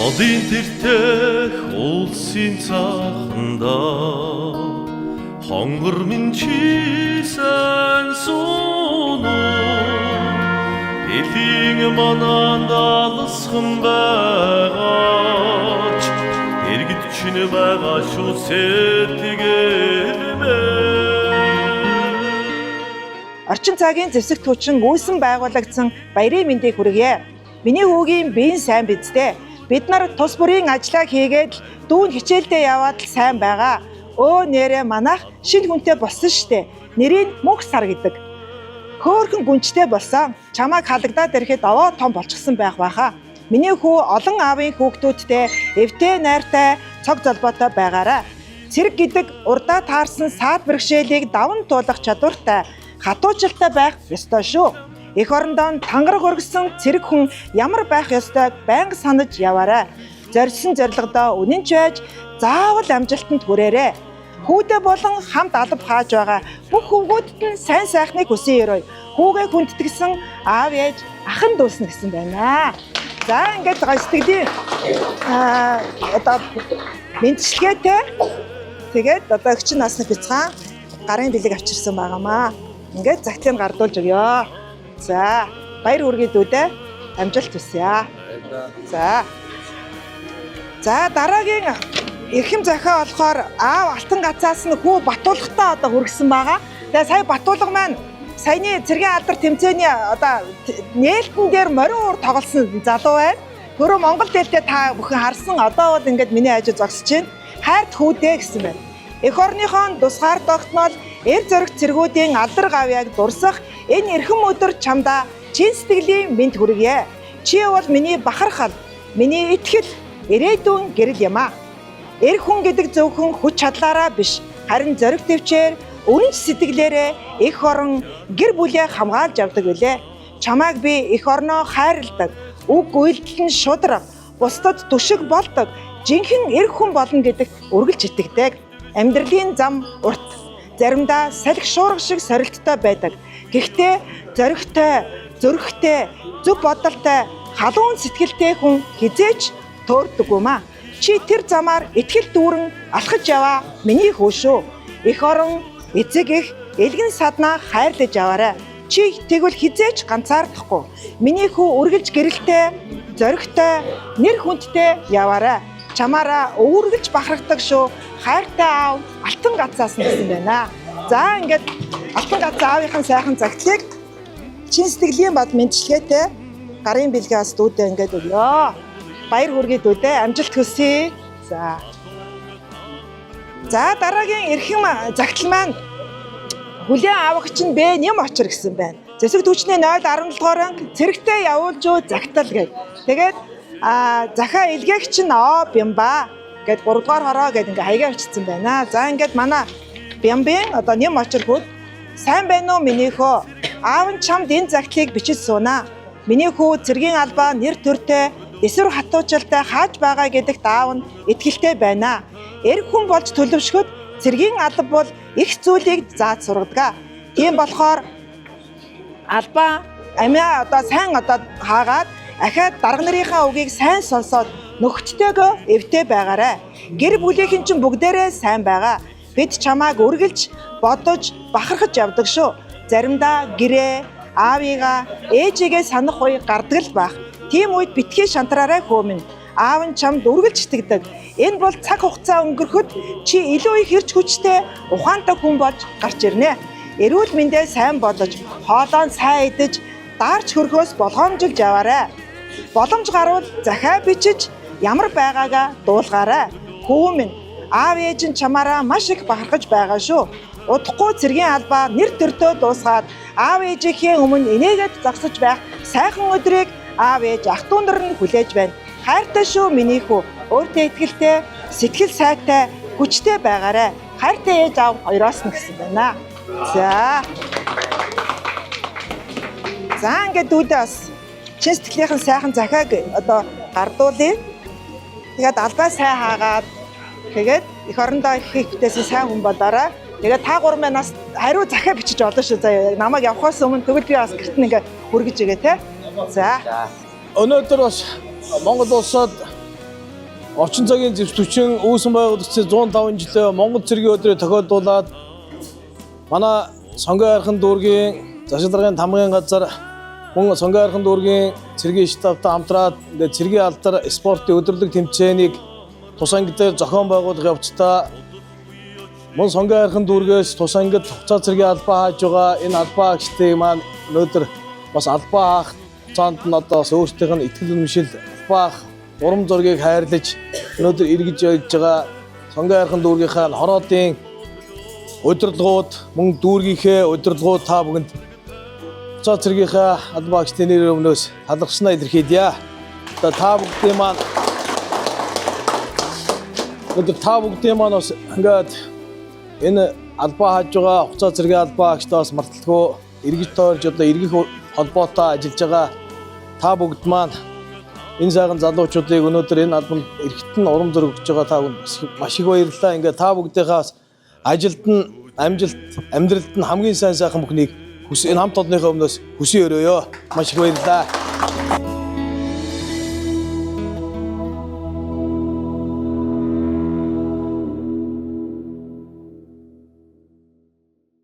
Одын тэртэх улсын цаханда хонгор минь чи сайн сунуу Дэлхийн мананд алсхан байгаач дэргэд чинь байгаа шүү сэтгэл мэн. Орчин цагийн зэвсэг түүчин үүсэн байгуулагдсан баярын мэндийг хүргье. Миний хүүгийн биеийн сайн биз дээ. Бид нар тус бүрийн ажлаа хийгээд л дүүн хичээлдээ яваад л сайн байгаа. Өө нэрээ манайх шинэ хүнтэй болсон штэ. Нэрийг мөнх сар гэдэг. Хөөхөн гүнжтэй болсон. Чамайг халагдаад ирэхэд овоо том болчихсон байх байхаа. Миний хүү олон аавын хүүхдүүдтэй эвтэй найртай цог золбоотой байгаарай. Цэрэг гэдэг урдаа таарсан саад бэрхшээлийг даван туулах чадвартай, хатуучлалтай байх ёстой шүү. Эх орондоо тангараг өргөсөн цэрэг хүн ямар байх ёстойг байнга санаж яваарай. Зорьсон зорилгодоо үнэнч байж заавал амжилтанд хүрээрэй. Хүүдээ болон хамт алба хааж байгаа бүх хөвгүүдэд нь сайн сайхныг хүсэн өрөөе. Хүүгээ хүндэтгсэн аав ээж ахан дүүснэ гэсэн байна. За ингээд гоё сэтгэлийн одоо мэндчилгээтэй тэгээд одоо эгчин насны бяцхан гарын бэлэг авчирсан байгаамаа. Ингээд загтлыг гардуулж өгөө. За баяр хүргэе дүүдээ. Амжилт хүсье. За. За дараагийн эрхэм захиа болохоор аав алтан гацаас нь хүү Батуулгатай одоо хүргэсэн байгаа. Тэгээ сая Батуулга маань саяны цэргийн алдар тэмцээний одоо нээлтэн дээр морин уур тоглосон залуу байна. Түрүү Монгол дэлтэй та бүхэн харсан, одоо бол ингээд миний хажуу зогсож байна. Хайрт хүүдээ гэсэн байна. Эх орныхон тусгаар тогтнол эр зориг цэргүүдийн алдар гавьяаг дурсах энэ эрхэм өдөр чамдаа чин сэтгэлийн мэнд хүргье. Чи бол миний бахархал, миний итгэл, ирээдүйн гэрэл юм аа. Эр хүн гэдэг зөвхөн хүч чадлаараа биш, харин зориг төвчээр, үнэнч сэтгэлээрээ эх орон гэр бүлээ хамгаалж явдаг билээ. Чамайг би эх орноо хайрладаг, үг үйлдэл нь шударга, бусдад түшиг болдог, жинхэнэ эр хүн болно гэдэгт үргэлж итгэдэг. Амьдралын зам урт, заримдаа салхи шуурга шиг сорилттой байдаг. Гэхдээ зоригтой, зүрхтэй, зөв бодолтой, халуун сэтгэлтэй хүн хэзээ ч төөрдөг юм аа. Чи тэр замаар итгэл дүүрэн алхаж яваа миний хүү шүү. Эх орон, эцэг их, элгэн саднаа хайрлаж яваарай. Чи тэгвэл хэзээ ч ганцаардахгүй. Миний хүү үргэлж гэрэлтэй, зоригтой, нэр хүндтэй яваарай. Чамаараа үргэлж бахархдаг шүү. Хайртай аав алтан гацаас нь гэсэн байна. За ингээд алтан гацаа аавынхын сайхан загтлыг чин сэтгэлийн бад мэндчилгээтэй гарын бэлгээс дүүдээ ингээд өгөө. Баяр хүргэе дүүдээ, амжилт хүсье. За. За дараагийн эрхэм загтал маань хүлээн авагч нь бэ нэм очир гэсэн байна. Зэвсэг түвшний 0.17 дугаар анги цэрэгтэй явуулж өө загтал гээд. Тэгээд захаа илгээгч нь оо бямба гээд 3 дугаар хороо гээд ингээ хаягаа бичсэн байна. За ингээд манай бямбын одоо нэм очир хүүд сайн байна уу миний хөө? Аав нь чамд энэ загтлыг бичиж суунаа. Миний хүү цэргийн албаа нэр төртэй эсвэр хатуучлалтай хааж байгаа гэдэгт аав нь итгэлтэй байна. Эр хүн болж төлөвшөхөд цэргийн алба бол их зүйлийг зааж сургадаг. Тийм болохоор албаа амиа одоо сайн одоо хаагаад ахаад дарга нарынхаа үгийг сайн сонсоод нөхдөдөө эвтэй байгаарай. Гэр бүлийнхэн чинь бүгдээрээ сайн байгаа. Бид чамааг үргэлж бодож бахархаж явдаг шүү. Заримдаа гэрээ, аавыгаа, ээжигээ санах үе гардаг л байх. Тийм үед битгий шантраарай хөө минь. Аав нь чамд үргэлж итгэдэг. Энэ бол цаг хугацаа өнгөрөхөд чи илүү их эрч хүчтэй, ухаантай хүн болж гарч ирнэ. Эрүүл мэндээ сайн болгож, хоолоо нь сайн идэж, даарч хөрхөөс болгоомжилж яваарай. Боломж гарвал захиа бичиж ямар байгаагаа дуулгаарай. Хүү минь, аав ээж нь чамаараа маш их бахархаж байгаа шүү. Удахгүй цэргийн албаа нэр төртөө дуусгаад аав ээжийнхээ өмнө инээгээд зогсож байх сайхан өдрийг аав ээж ах дүү нар нь хүлээж байна. Хайртай шүү миний хүү. Өөртөө итгэлтэй, сэтгэл сайтай, хүчтэй байгаарай. Хайртай ээж аав хоёроос нь гэсэн байна. За. За ингээд дүүдээ бас чин сэтгэлийнхэн сайхан захиаг одоо гардуулъя. Тэгээд албаа сайн хаагаад тэгээд эх орондоо их ихтэйсэн сайн хүн болоорой. Тэгээд та гурван маань бас хариу захиа бичиж олно шүү заяа. Намайг явахаас өмнө тэгвэл би бас гэрт нь ингээ хүргэж өгье те. За. Өнөөдөр бас Монгол улсад Орчин цагийн зэвсэг түвшин үүсэн байгуулагдсан 105 жилийн Монгол цэргийн өдрийг тохиолдуулаад манай Сонгон хайрхан дүүргийн засаг даргын тамгын газар мөн Сонгон хайрхан дүүргийн цэргийн штабтай хамтраад ингээд цэргийн алдар спортын өдөрлөг тэмцээнийг тус анги дээр зохион байгуулах явцдаа мөн Сонгон хайрхан дүүргээс тус ангид хугацаа цэргийн албаа хааж байгаа энэ албаа хаагчдыг маань өнөөдөр бас албаа хаах хугацаанд нь одоо бас өөрсдийнх нь итгэл үнэмшил албаа хаах урам зоригийг хайрлаж өнөөдөр эргэж явж байгаа Сонгон хайрхан дүүргийнхаа хороодын удирдлагууд мөн дүүргийнхээ удирдлагууд та бүхэнд хугацаа цэргийнхаа албаа хаагчдын нэр өмнөөс талархснаа илэрхийлье. Одоо та бүгдийн маань өнөөдөр та бүгдийн маань бас ингээд энэ албаа хааж байгаа хугацаа цэргийн албаа хаагчдаа бас марталгүй эргэж тойрж одоо эргэх холбоотой ажиллаж байгаа та бүгд маань энэ сайхан залуучуудыг өнөөдөр энэ албанд эргэт нь урам зориг өгч байгаа та бүхэнд бас маш их баярлалаа. Ингээд та бүгдийнхээ бас ажилд нь амжилт, амьдралд нь хамгийн сайн сайхан бүхнийг хүс энэ хамт олонныхоо өмнөөс хүсэн өрөөё. Маш их баярлалаа.